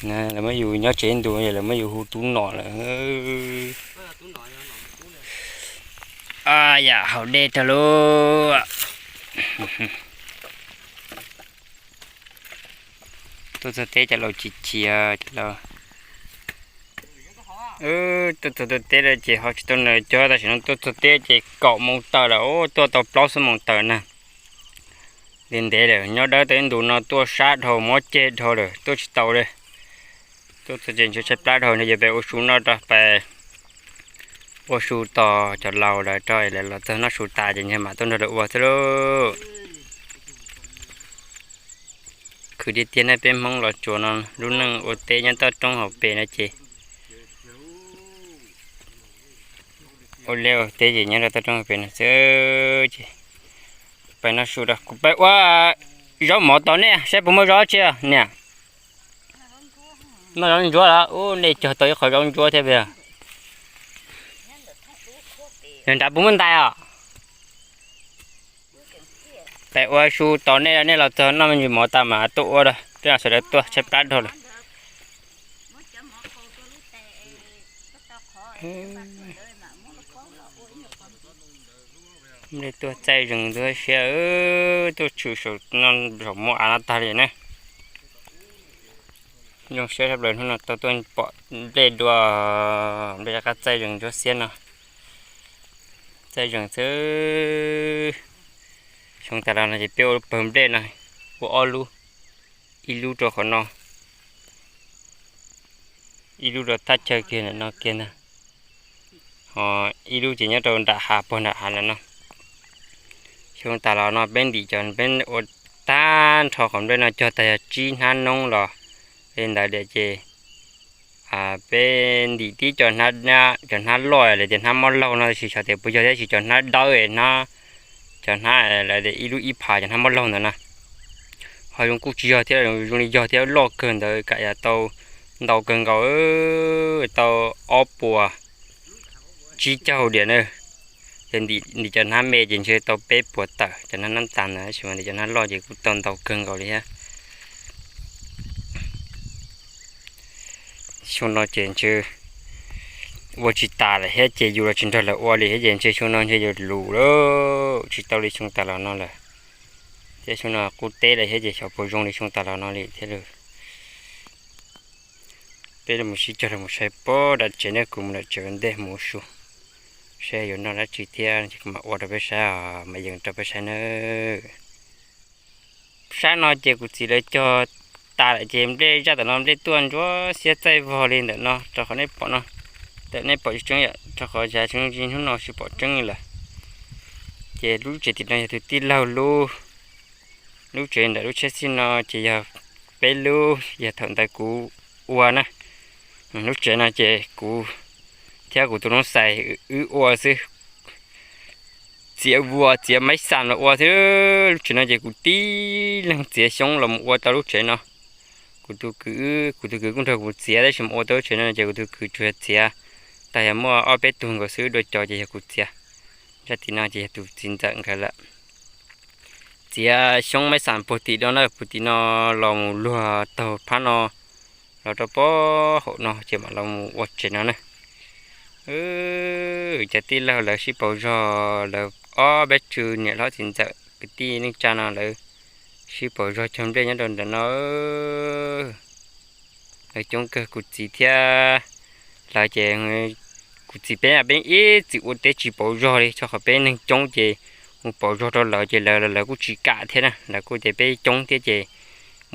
Lawv muab yus nyob tsev ntu, lawv muab yus hu tub nom lawm. A yam haus dej rau lub. Tuaj txog teb cov laus chim chim os cov laus. Tuaj txog tuaj teb lawm ces ho tsis tau nws cog, tam sim no tuaj txog teb ces kaum moos tawm lawm, tuaj tau plaub xuab moos tawm na. Ntev ntev lawm, nyob dawb tau ib ntus no tuaj sab dhau mob ceg dhau lawm, tuaj tsis tau li. Tuaj txog ces ntshe tshaib plab dhau, ntshe yuav pem ua su noj rau, pem ua su tos cov laus lawv rau lawv los txog noj su tas ces ntshe mam tuaj nrog lawv ua xwb lauj. Khwv tiag tiag nej peb Hmoob los tsuas no, lub neej ua teb nyob toj roob hauv pes no ces ua liaj ua teb ces nyob rau toj roob hauv pes no xwb ces. Peb noj su rau, kuv peb ua zaub mov tos nej saib puas muaj zaub tsi niam. Muaj zaub ntsuab los ub, nej cog tau ib qho zaub ntsuab thiab. Nws nrad puas muaj ntais os? Peb ua su tos nej, nej los txog noj me ntsis mov tas mas tuaj ua rau, peb sawv daws tuaj tshaib plab dhau lawm. Nplej tuaj txaij zeeg ntxuav siab, tuaj tshwm saum no, saum muaj av no tag li na. Zoo siab tshaj plaws hnub no tau tuaj pom nplej dua, nplej rov qab txaij zeeg ntxuav siab no. Txaij zeeg xwb. Xyoo tas los no ces peb ua lub pawg nplej no, ua ob lub, ib lub rau qhov no, ib lub rau thaj chaw kiag ntawm no kiag ntag, ho ib lub ces nyob rau nram hav, puag nram hav ntawm no. Xyoo tas los no peb ntim cov, peb ua tag nrho qhov nplej no cog tag yog tsib hnab noob los li ntawd ces peb ntim tib co, cov hnab loj lawv tias hnab mob laug no, tab sis xyov tias puas yog thiab, tab sis cov hnab dawb, cov hnab lawv tias ib lub ib phav, cov hnab mob laug ntawd na. Ho zoo kuj tsis yog thiab, zoo li yog thiab, loj kawg ntawd kam yog tau ntau kawg nkaus, tau ob puas tsib caug diam na. Ces ntim cov hnab me ces ntshe tau peb puas tawm, cov hnab nab tas ntawd, tab sis mas ntim cov hnab loj ces kuj tau ntau kawg nkaus li thiab. Xyoo no ces ntshe ua tsis tas lawm thiab ces yus los tsis nrog lawv ua li thiab ces ntshe xyoo no ntshe yuav lus lawm, tsis tau li xyoo tas los no lawm. Thiab xyoo no qub teb lawm thiab ces xyov puas zoo li xyoo tas los no li thiab lawm. Peb los sib cog los saib pob dab tsev na, kuv mus lawm tsev ua ntej mus ua su, saib yuav noj dab tsi thiab ces kuv mam ua rau peb saib, mam yees rau peb saib nawb. Sab no ces kuv txiv lawv cog tas lawm ces nplej zaj tom no nplej tuaj ntsuab xiab txaij vog li ntawm no rau qhov nej pom no. Ntawm nej pom tsis tseeb yom, rau qhov yav tseeb hnub no tsis pom tseeb li lawm. Ces lub tsev tim no yog tus tij laug lub, lub tsev ntawm lub tsheb xij no ces yog peb lub, yog thaum ntawd kuv ua na. Lub tsev no ces kuv thiab kuv tus noob xais wb ua xwb, txiav vuas txiav maiv xam los ua xwb. Lub tsev no ces kuv tib leeg txiav xyoob los mus ua tau lub tsev no. Kuv tus kwv, kuv tus kwv kuj nrog kuv txiav tab sis mus ua tau lub tsev no ces kuv tus kwv tsuas yog txiav, tag yog muaj ob peb tug nkaus xwb, dua cov ces yog kuv txiav. Zaj tim no ces yog tus txiv ntxawm nkawd lawm. Txiav xyoob maiv xam puag tim no na, puag tim no los mus luag taug phab no los rau pob hauv no ces mam los mus ua tsev no na. Cov tij laug lawv sib pauv zog, lawv ob peb tug niam hlob txiv ntxawm kwv tij neej tsa no lawv sib pauv zog cog nplej nyob rau ntawm no. Lawv coob kawg, kuv txiv thiab lawv ces kuv txiv peb peb ib txwm ua teb tsis pauv zog li, rau qhov peb neeg coob ces mus pauv zog rau lawv ces lawv, lawv kuj tsis kam thiab na, lawv kuj tias peb coob thiab ces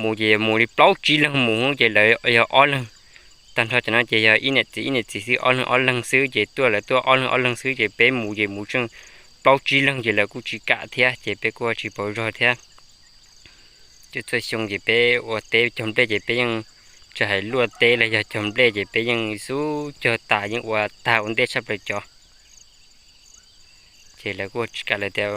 mus ces mus li plaub tsib leeg mus ces lawv yog ob leeg. Tag nrho cov no ces yog ib niam txiv ib niam txiv xwb, ob leeg ob leeg xwb ces tuaj lawv tuaj ob leeg ob leeg xwb ces peb mus ces mus tsheej plaub tsib leeg ces lawv kuj tsis kam thiab ces peb kuj tsis pauv zog thiab. Ces txhua xyoo ces peb ua teb cog nplej ces peb yeej, tsis hais luaj teb los yog cog nplej ces peb yeej xub cog tas yeej ua tag ua ntej tshaj plaws cov. Ces lawv kuj tsis kam, lawv tias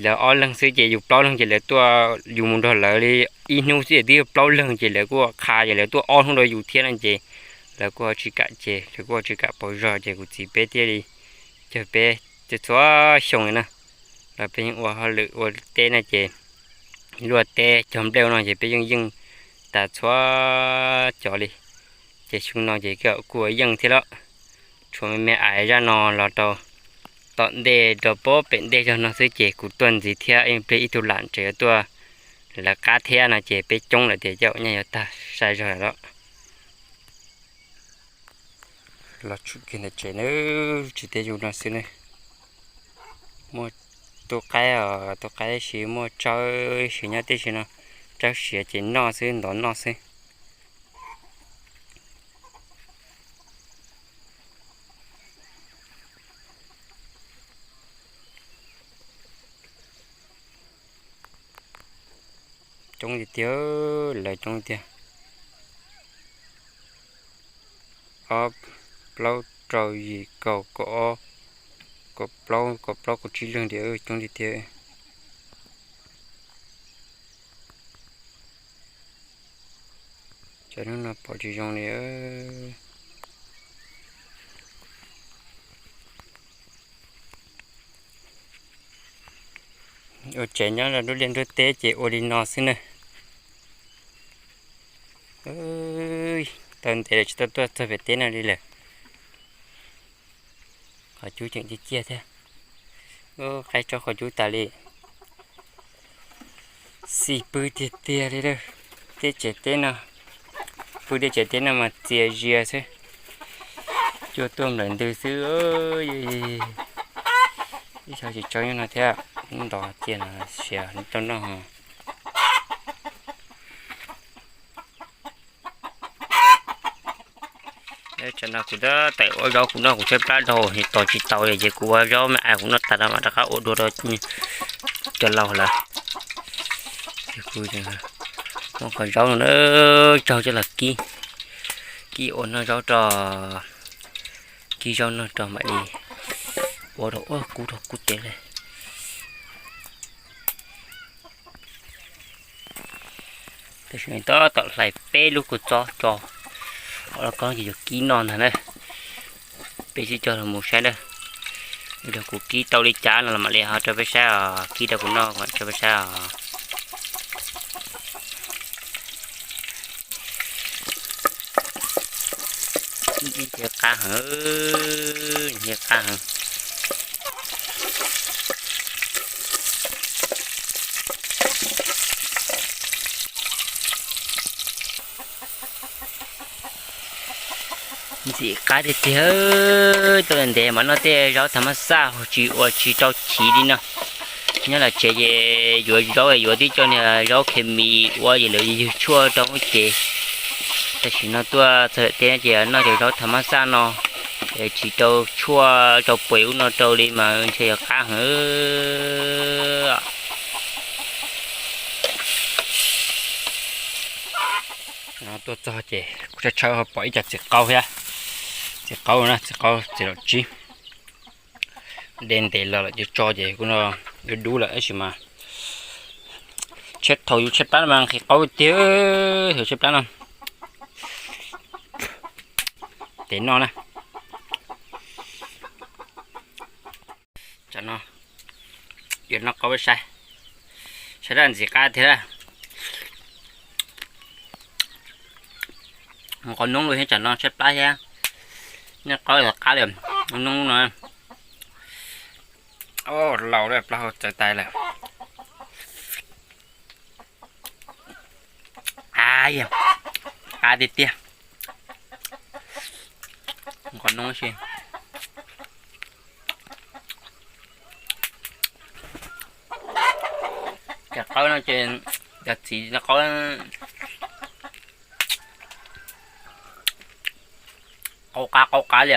lawv ob leeg xwb ces yus plaub leeg ces lawv tuaj, yus mus nrog lawv li ib hnub xwb twb yog plaub leeg ces lawv kuj qha ces lawv tuaj ob hnub rau yus thiab no ces lawv kuj tsis kam ces lawv kuj tsis kam pauv zog ces kuv txiv peb thiaj li cog peb txhua xyoo li na. Los peb yeej ua hauj lwm ua teb na ces Luaj teb cog nplej no ces peb yeej yeej tas txhua cov li. Ces xyoo no ces kuj ua yeej thiab los, tshuav me me ais zaj no los rau tom ntej rau pem ntej zog no xwb ces kuv tuaj ntxiv thiab ib pliag ib tug lam tseem yuav tuaj lawv qab thiab no ces peb coob lawm tias coj nyaj yuav tag sai zog lawm los. Los tshum kiag ntawm tsev na, tsis teb yus no xwb ne. Muaj tub qaib os, tub qaib tab sis muaj tsawb siav nyob tib si no, tsawb siav ces noj xwb, ntov noj xwb. Coob tiag tiag, lawv coob tiag. Ob, plaub, rau, yim, kaum, kaum ob, kaum plaub, kaum plaub kaum tsib leeg tiag, coob tiag tiag. Cov hnub no pom tsis zoo li. Ua tsev nyob rau nruab liaj nruab teb ces ua li no xwb na. Tau ntev lawm tsis tau tuaj txog pem teb no li lawm. Qhov cub tseem ciaj ciaj thiab. Qaib tsaub qhov cub tas li. Xij pw tiag tiag li lawm. Tej tsev teb no, pw tej tsev teb no mas txias zias xwb. Cua tuaj nplawm ntws xwb. Ib xyov tsis tsaub nyob no thiab, ntov cia no siav tau noj. Tsam no kuv tab tom ua zaub kuv noj kuv tshaib plab dhau tos tsis tau li ces kuv ua zaub me ais kuv noj tas no mam rov qab ua dua rau cov laus lawm. Muab qhov zaub no na, tsaug coj los kib, kib ua noj zaub rau, kib zaub noj rau mam li ua rau ua kub rau kub teb li. Tam sim no tab tom hlais peb lub kua txob tso, ob lub kob ces yuav kib noj ntag na. Peb sib cog los mus saib na, yog kuv kib tau li cas no los mam li ho rau peb saib os, kib rau kuv noj rau peb saib os. Ib ib thiab qab heev, thiab qab heev. Ntxim qab tiag tiag, tuaj ntev mas noj tej zaub thav mab xaj tsis ua tsis rau chiv li no. Nyob lawm tsev ces yuav zaub yuav tib co niag zaub khes mis ua ces lawv ywg tshuaj rau ces tam sim no tuaj txog lawm teb ces noj cov zaub thav mab xaj no, tsis rau tshuaj rau pues ub no rau li mas ntshe yog qab heev. Tuaj txog ces kuv tshawb tshawb ho pom ib co txiv qaub thiab. Txiv qaub na, txiv qaub txiv laum tsib. De ntev los lawm ces tso ces kuj no dub dub lawm tab sis mas tsheb thaum yus tshaib plab mas nqhis qaub tiag, thaum tshaib plab no. Tes noj na. Tsam no yuav noj qaub saib, saib dab ntxim qab thiab. Nqos noob lub thiab tsam no tshaib plab thiab. Noj qaub qab li noob no. Laus lawm plaub hau txawv tas lawm. Qab tiag tiag. Nqos noob si. Cov qaub no ces cov txiv no qaub qaub qab qaub qab li,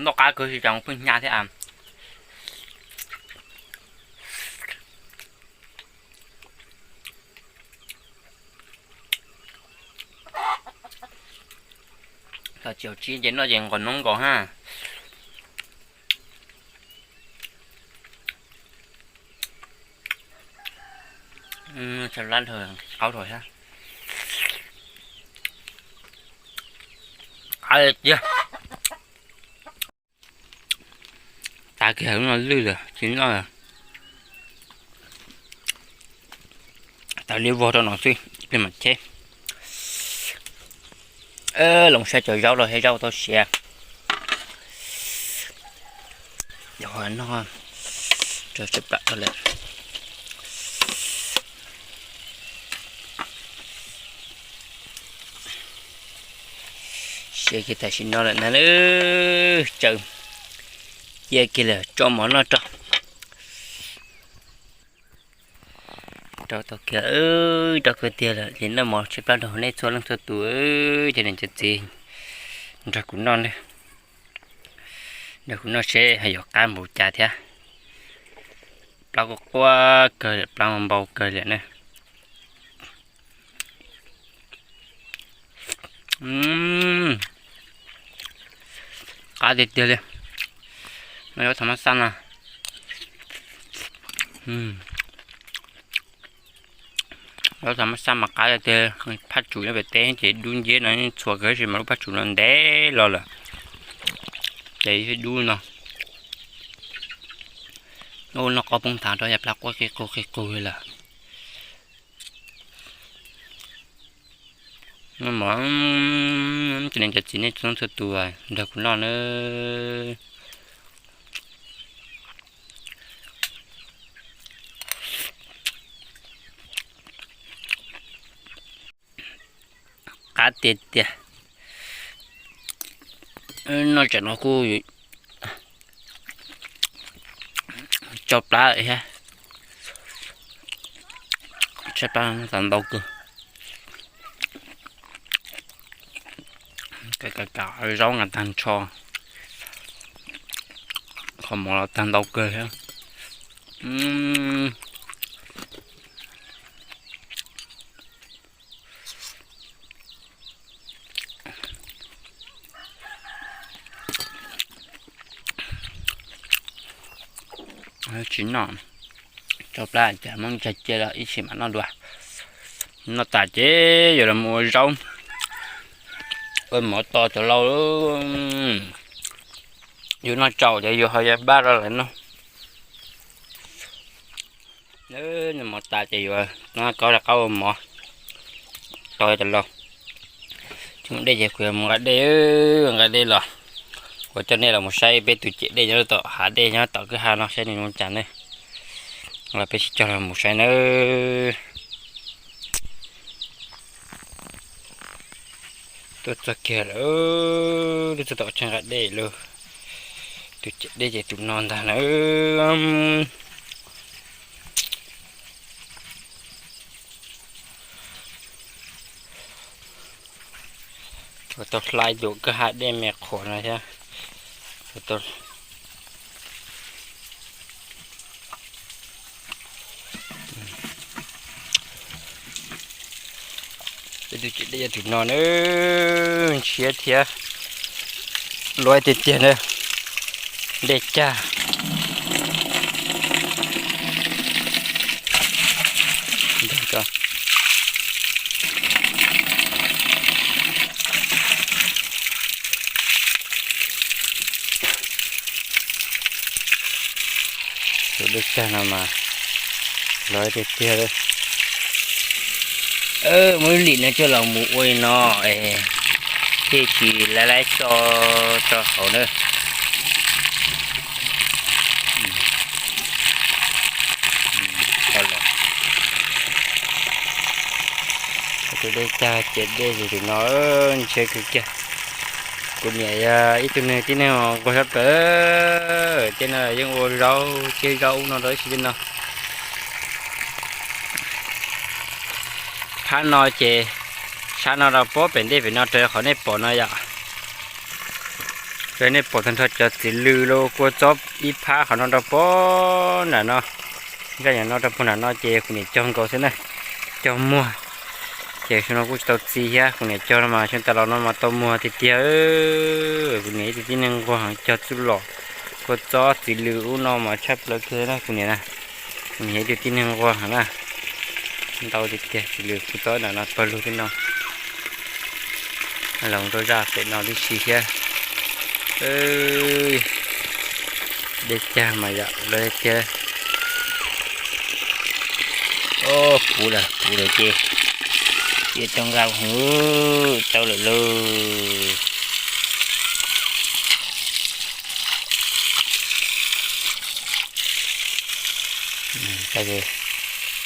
noj qab kawg tsis tas pheej hnyav thiab. Tsis hauv tsib ces noj ces nqos noob nkaus ha. Tshaib plab dhau, qaub dhau thiab. Qab tiag. Tas kiag lub no lwj lawm tsis noj lawm. Tawg liab vog rau no xwb, ib pliag mam cheb. Los saib cov zaub los thiab, zaub tau siav. Yog no rau tsab plam rau lawm. Siav kiag tam sim no lawm ntag, tsaws cia kiag lawm, tso mov noj rau. Rau tau kiag, rau kawg tiag lawm ces noj mov tshaib plab rau nej txhua leej txhua tus, cov niam cov txiv nrog kuv noj, nrog kuv noj seb ho yuav qab npaum cas thiab. Plab quaj quaj kawg liam, plab npau kawg liam na. Qab tiag tiag li. No zaub thav mab xaj no. Zaub thav mab xaj mas qab tiag tiag. Phaj tsum nyob pem teb ces dub nciab no, txhua kawg tab sis mas lub phaj tsum no ntev los lawm ces dub no. Noj qab poob thav rau yam plab quaj qig qug qig qug li lawm. Noj mov, cov niam cov txiv nej txhua leej txhua tus nrog kuv noj nawb. Qab tiag tiag. Noj tsam no kuj tsau plab thiab, tsau plab tag ntau kawg. Zaub nqa tag nrho, qhov mov los tag ntau kawg thiab. Tsis noj, tsau plab cas muab ntsaig cia los ib sim mam noj dua. Noj tas ces yuav los mus ua zaub, ua mov tos cov laus. Yus noj tsaus ces yus ho yuav npaj rau lawv noj. Noj mov tas ces yuav noj, rov qab ua mov tos cov laus. Tsis muaj dej ces kuv yuav mus nqa dej, nqa dej los. Kuv coj nej los mus saib peb tus cem dej nyob tom hav dej nyob tom kwj ha no saib nws zoo cas ne. Los peb sib cog los mus saib nawb. Tuaj txog kiag lawm, tuaj txog tom tsev nqa dej lawm. Tus cem dej ces tus no ntag lawm. Tau hlais tus kwj ha dej me qhuav no thiab. Peb tus cem dej yog tus no nawb, ntshiab thiab luaj tiag tiag na. Dej cag. Tus dej cag no mas luaj tiag tiag li. Muab lub lim no coj los mus ua li no, thiaj tsis laiv laiv xo rau hauv na. Tus dej cag ces dej tus no ntshiab kawg kiag. Kuv niam yog ib tug neeg tib neeg nquag sab plaws, tej no yeej ua zaub, tseb zaub ub no rau ib si tej no. Phab no ces sab no rau pob pem ntej pem no raws qhov nej pom no yom. Raws nej pom tag nrho cov txiv lws los kua txob ib phab qhov no rau pob nram no. Zaj nyuam no rau puag nram no ces kuv niam cog nkaus xwb na, cog muag. Ces xyoo no kuj tsis tau txi thiab, kuv niam cog no mas xyoo tas los no mas tau muag tiag tiag. Kuv niam ib tug tib neeg nquag heev cog txuj lom, kua txob txiv lws ub no mas tshaj plaws kiag na kuv niam na. Kuv niam ib tug tib neeg nquag heev na. Ntau tiag tiag, txiv lws kua txob nram no pawg lug tej no. Los rau zaj pem no tib si thiab. Dej cag mas yom, lawv tiag. Puv lawm, puv lawm ces, ces tau nqa hu, tau lawm lauj. Ces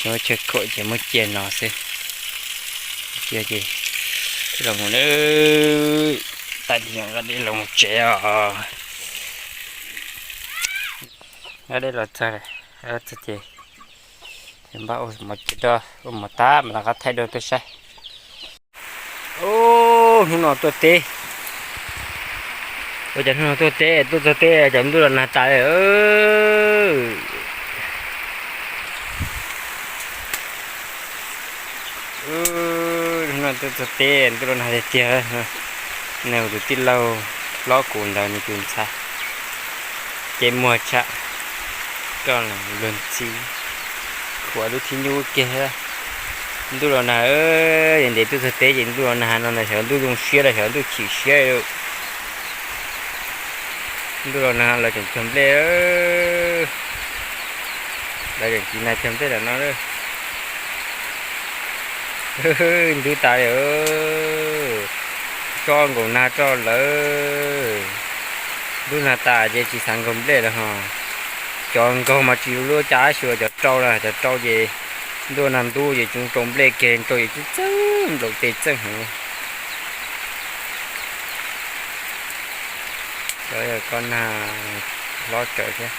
muab tsawg kaum ces muab cia no xwb. Cia ces los mus, tag kis nqa dej los mus tsev os. Nqa dej los txog, txog ces npaj ua mov cia rau, ua mov tag mas rov qab thaij dua tuaj saib. Hnub no tuaj teb, ua cas hnub no tuaj teb, tuaj txog teb cas ntuj los nag tas li. Hnub no tuaj txog teb ntuj los nag tiag tiag. Nws tus tij laug hlob kuv ntawd nws tus ntxhais ces muag tshaj, koj luag ntxhi, khuav lub thib nyuj kiag. Ntuj los nag, ntev tuaj txog teb ces ntuj los nag no xyov ntuj zoo siab los xyov ntuj chim siab. Ntuj los nag lawv tseem cog nplej, lawv tseem tiv nag cog nplej lawm no. Ntub tas li, tso nkaus nag rau lawm. Ntuj nag tas ces tsis xav nkaug nplej lawm ho. Cov nkaug mas tsis lub caij xyuas cov rau na, cov rau ces ntuj nag ntub ces tsis rau nplej kiag, rau ces txeeb nplaum tes txeeb heev. Cov yog koj nag hlob tsawv thiab.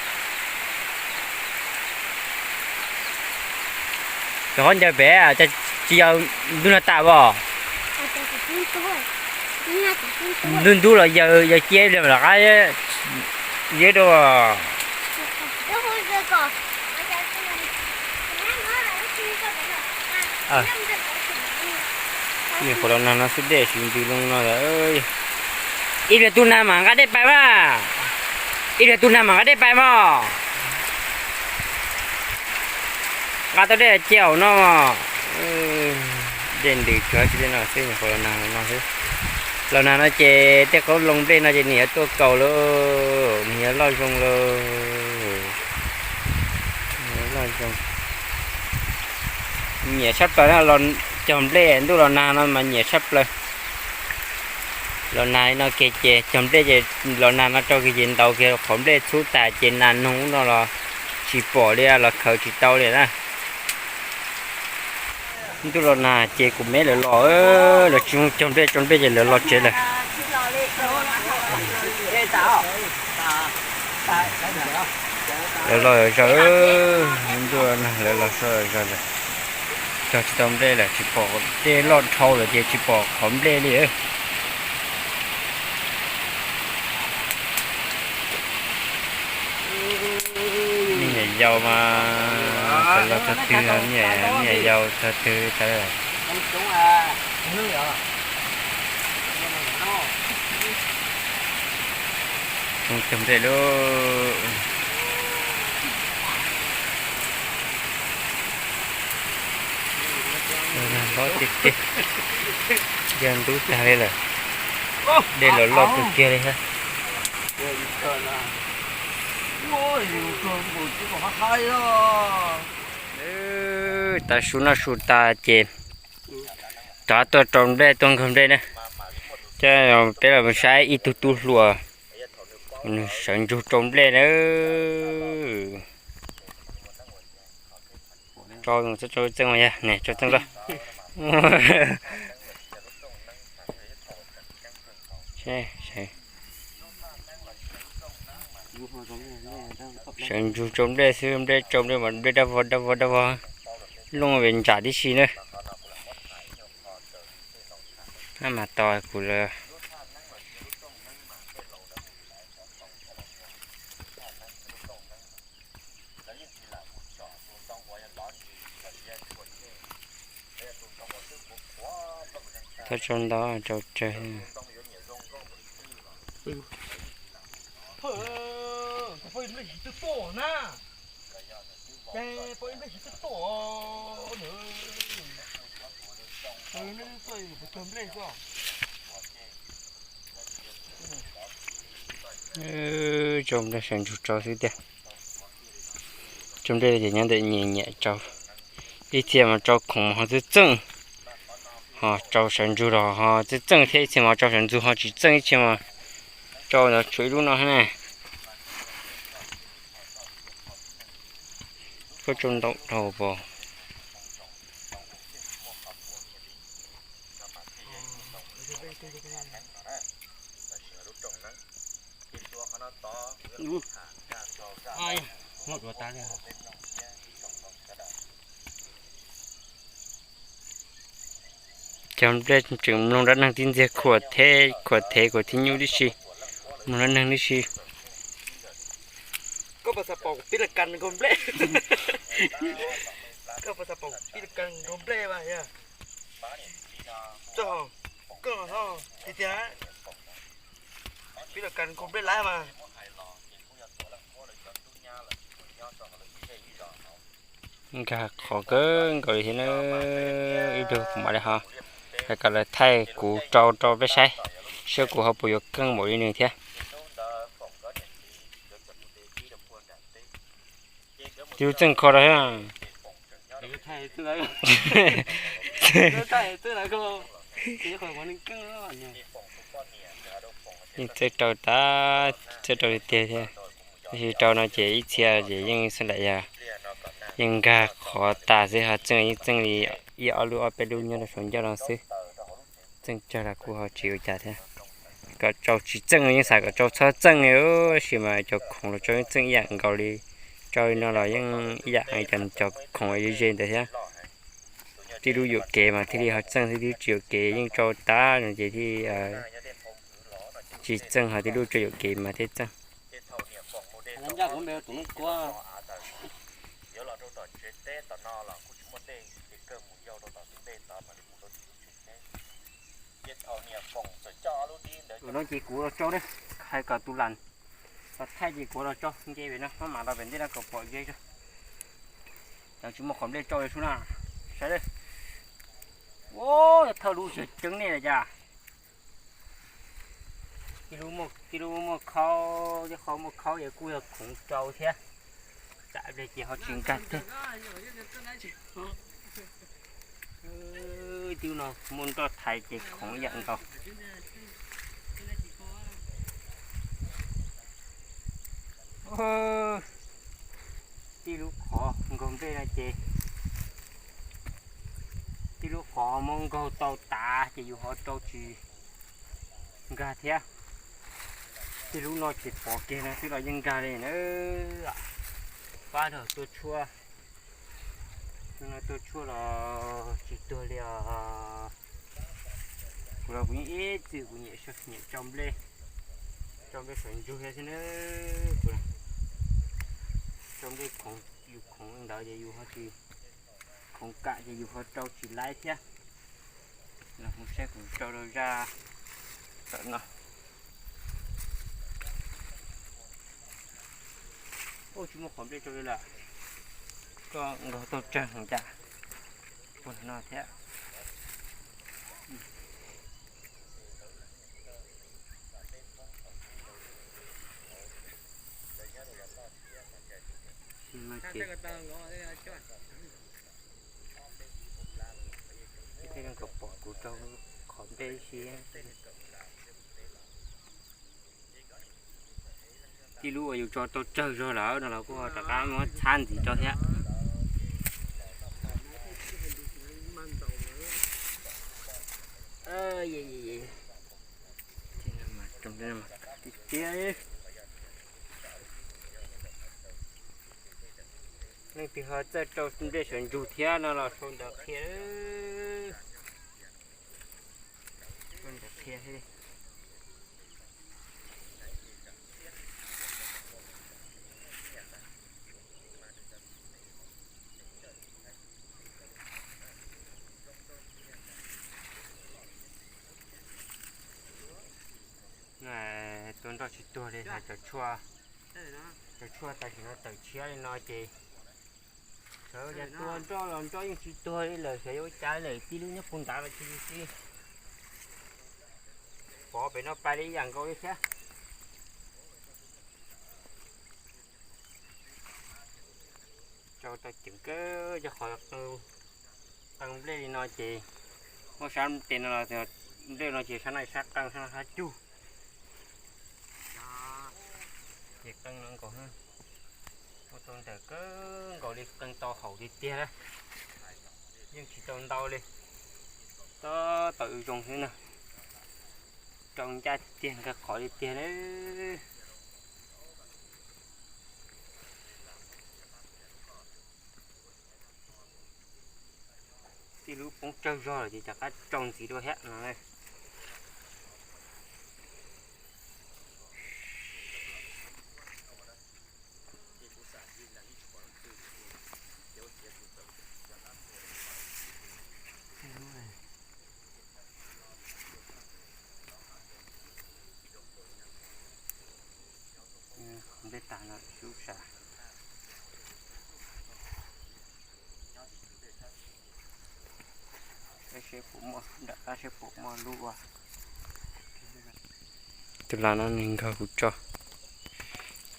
Cov qhov ncaws pem tsis yog ntuj nag tas as? Ntub ntub los yawg, yawg cia li lawm qab zeb dua. Nyuam qhuav los nag no xwb dej tsis ntws loo no. Ib pliag tu nag mam nqa dej pais mas. Ib pliag tu nag mam nqa dej pais mog. Nqa tau dej cia hauv no. Dej ntws tsuag tsis dej no xwb, nyuam qhuav los nag no xwb. Los nag no ces tej qoob loo nplej no ces nws yuav tuaj kaus lauj, nws yuav loj zoo lauj. Loj zoo. Nyiam tshaj plaws na, cog nplej ntuj los nag no mas nyiam tshaj plaws. Los nag li no kiag ces cog nplej ces los nag no rau kiag ces ntaus kiag qhov nplej txhub tas ces nas noog ub no los tsis pom li, los khaws tsis tau li na. Ntuj los nag ces kuv me lawv los, lawv tsis cog nplej, tso nplej ces lawv los tsev lawm. Lawv los zog, ntuj los nag lawv los zog lawm. Cog tsis tau nplej lawm, tsis pom, dej loj dhau lawm ces tsis pom qhov nplej li. Me nyuam yaus mas txawm los txog twg, me nyuam yaus txog twg txawm tsis cog nplej lauj. Hlob tiag tiag, yog ntub tag li lawm, dej los loj kawg kiag li thiab. Tav su noj su tas ces rov tuaj rau nplej, tuaj nkaug nplej na. Coj peb los saib ib tug tub hluas, nws sawv ntsug rau nplej na. Rau txeeb, rau txeeb, rau txeeb. Sawv ntsug rau nplej xwb, nplej rau nplej mas nplej dab vog dab vog dab vog, looj ve ntsam tib si na. Mas tos kuv lawm. Thawj tsau ntau tsau tsawg. Tsau nplej sawv ntsug tsau xwb tiag. Tsau nplej ces nyob ntawm nyiam nyiam tsau, Ib txhia mas rau khoom ho txawj txeej, ho rau sawv ntsug los ho txawj txeej thiab, ib txhia mas rau sawv ntsug ho tsis txeej, ib txhia mas rau ntawd tshuav ib lub no thiab ne. Koj rau ntau dhau pom. Cov nplej tseem mloog dab neeg tib ntxiag, khuam thev khuam thev khuam thib nyuj tib si, mloog dab neeg tib si. Koj puas xav pom kuv pib laj kas nkaug nplej? Koj puas xav pom kuv pib laj kas nkaug nplej mas yog? Txog koj tiag tiag, pib laj kas nkaug nplej lawm mas. Nkag qhov kawg nkaus li thiab na. Ib pliag kuv mam li ho hais kom lawv thaij kuv rau rau peb saib, saib kuv ho puas yuav keej npaum li nws thiab. Tib lub txeej kho rau thiab. Yeej txawj rau tas, txawj rau tiag tiag thiab. Tab sis rau no ces ib txhia ces yeej xav nram yog yeej nkag qhov tas xwb, ho txeej yeej txeej li ib ob lub ob peb lub nyob rau saum ncauj no xwb. Txeej tsawg los kuj ho tsis ua cas thiab. Kom rau tsis txeej yeej xav kom rau txhob txeej li, tab sis mas cov khoom los rau yeej txeej ib yam nkaus li. Rau li no los yeej ib yam li cov khoom ze ze ntawd thiab. Tib lub yuam kev mas thiaj li ho txeej xwb, tib lub tsis yuam kev yeej rau tas no ces thiaj tsis txeej, ho tib lub rau yuam kev mas thiaj txeej. Ua no ces kuv los rau, hais kom tus lam los thaij ces kuv los rau nce pem no, maj mam los pem ntej no kom pom ze tso. Cov tsis muaj qhov nplej rau li sub na, saib. Ua thawj lub tseem ceeb nej li cas. Tib lub muaj khaub, tib qho muaj khaub es kuj yog khoov rau thiab. Tsam pliag ces ho tsis nkag tiag. Tib lub no muaj nroj thaiv ces khoov ib yam nkaus. Tib lub qhov nkaug nplej no ces, tib lub qhov muab nkaug tau tas ces yus ho rau tsis nkag thiab. Tib lub no ces pov kiag no xwb los yeej nkag li na. Pab rau tua tshuaj, tua tshuaj los tsis tuag li os. Kuv los kuv yeej ib txwm kuv nyiam, nyiam rau nplej, rau nplej sawv ntsug thiab xwb na. Kuv rau nplej khoov, yus khoov ntawd ces yus ho tsis, khoov kam ces yus ho rau tsis laib thiab. Los mus saib kuv rau rau zaj tawm no. Ua tsis muaj qhov nplej rau li lawm. Koj nkaug tau tsawg cas ua no thiab. Thiab kom pom kuv rau qhov nplej si. Tib lub uas yus tso tau tsawg zog lawm no los kuj rov qab muab txhab ntxiv rau thiab. Leej twg ho txawj rau nplej sawv ntsug thiab no los sau ntawv qhia. Sau ntawv qhia thiab. Tua nroj tsis tuag li, hais cov tshuaj, cov tshuaj tam sim no tawm tshiab li no ces sawv daws tua nroj los nroj yeej tsis tuag li lawm, xyov yuav ua cas lawm, tib lub nyob puag nrad los tsis li. Pov pem no pais li ib yam nkaus li thiab. Rau tau ceev kawg cov qhov qw. Qee nplej li no ces muab sab tes no los nplej no ces sab no sab qee, sab no sab cug. Ces qee no nkaus, muaj tau ntawm kawg nkaus li, qee tau haum tiag tiag na. Yeej tsis tau ntau li, tab tom zoo xwb na. Rau ncaj tiag, nqe qhov li tiag na. Tij lub poob tsawg zog lawm ces rov qab rau ntxiv dua thiab no. Nplej tas no sub sam. Seb puas muaj, nram qab seb puas muaj lub ua. Tus lam no nws nkaug kuv tso,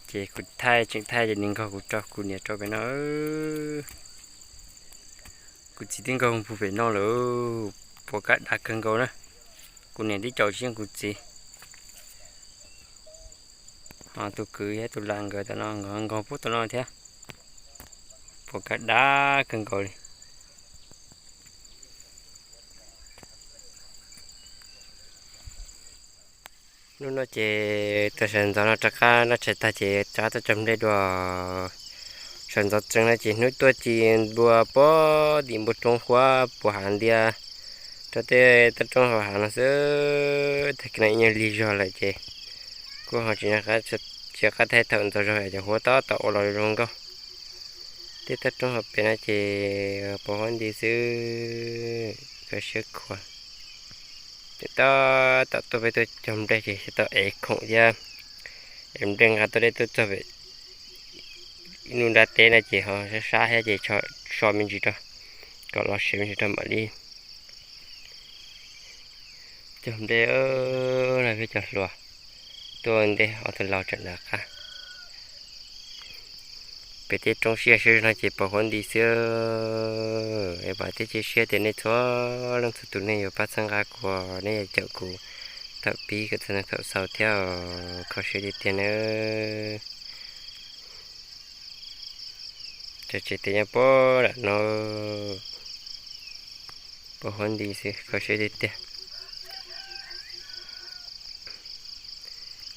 ces kuv thaij, tseem thaij ces nws nkaug kuv tso, kuv niam rau pem no. Kuv txiv twb nkaug puag pem no lawm, puas kab dav kawg nkaus na. Kuv niam twb caum tsis yeej kuv txiv. Ho tus kwv thiab tus lam nkawd tam no nkawd nkaug puag tom no thiab, puas kab dav kawg nkaus li. Hnub no ces tag sawv ntxov no rov qab noj tshais tag ces rov qab tuaj cog nplej dua. Sawv ntxov tsees no ces hnub tuaj ci npua pog tim npua roob huab puas hav ntias rau tej toj roob hauv hav no xwb, tag kis no ib nyuag lig zog lawm ces kuj ho tsis nco qab, tsis nco qab thaij thaum ntxov zog ces huab tab tom ua los zoo nkauj. Tej toj roob hauv pem no ces pos huab nti xwb, kho siab khuav. Ces tab tom tuaj peb tuaj cog nplej ces tau ev khoom thiab, ev nplej nqa tuaj deb tuaj txog pem ib lub nrab teb no ces ho sab sab thiab ces so me ntsis rau, kom los siav me ntsis rau mam li cog nplej. No peb cov hluas tuaj ntej, ob tug laus tseem nram qab. Pem tej roob siab siab no ces pos huab nti xwb. Es vam thiab cia siab tias nej txhua leej txhua tus nej yuav pab txhawb nqa kuv, nej yuav caum kuv thaum pib kom txog thaum xaus thiab, kho siab tiag tiag nawb. Cov tsev tes nyob pog nram no, pos huab nti xwb, kho siab tiag tiag.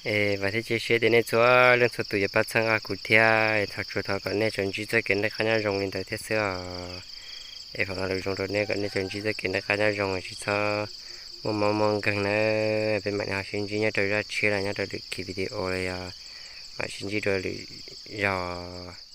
Es vam thiab cia siab tias nej txhua leej txhua tus yuav pab txhawb nqa kuv thiab, es thov tsuas thov kom nej tsuas ntsib txoj kev noj qab nyob zoo li ntawd thiab xwb os. Es foom hais lus zoo rau nej kom nej tsuas ntsib txoj kev noj qab nyob zoo, tsis txhob muaj mob muaj nkeeg nawb. Peb mam li ho sib ntsib nyob rau zaj tshiab los nyob rau lwm khis video los yog mam sib ntsib rau lwm zaus.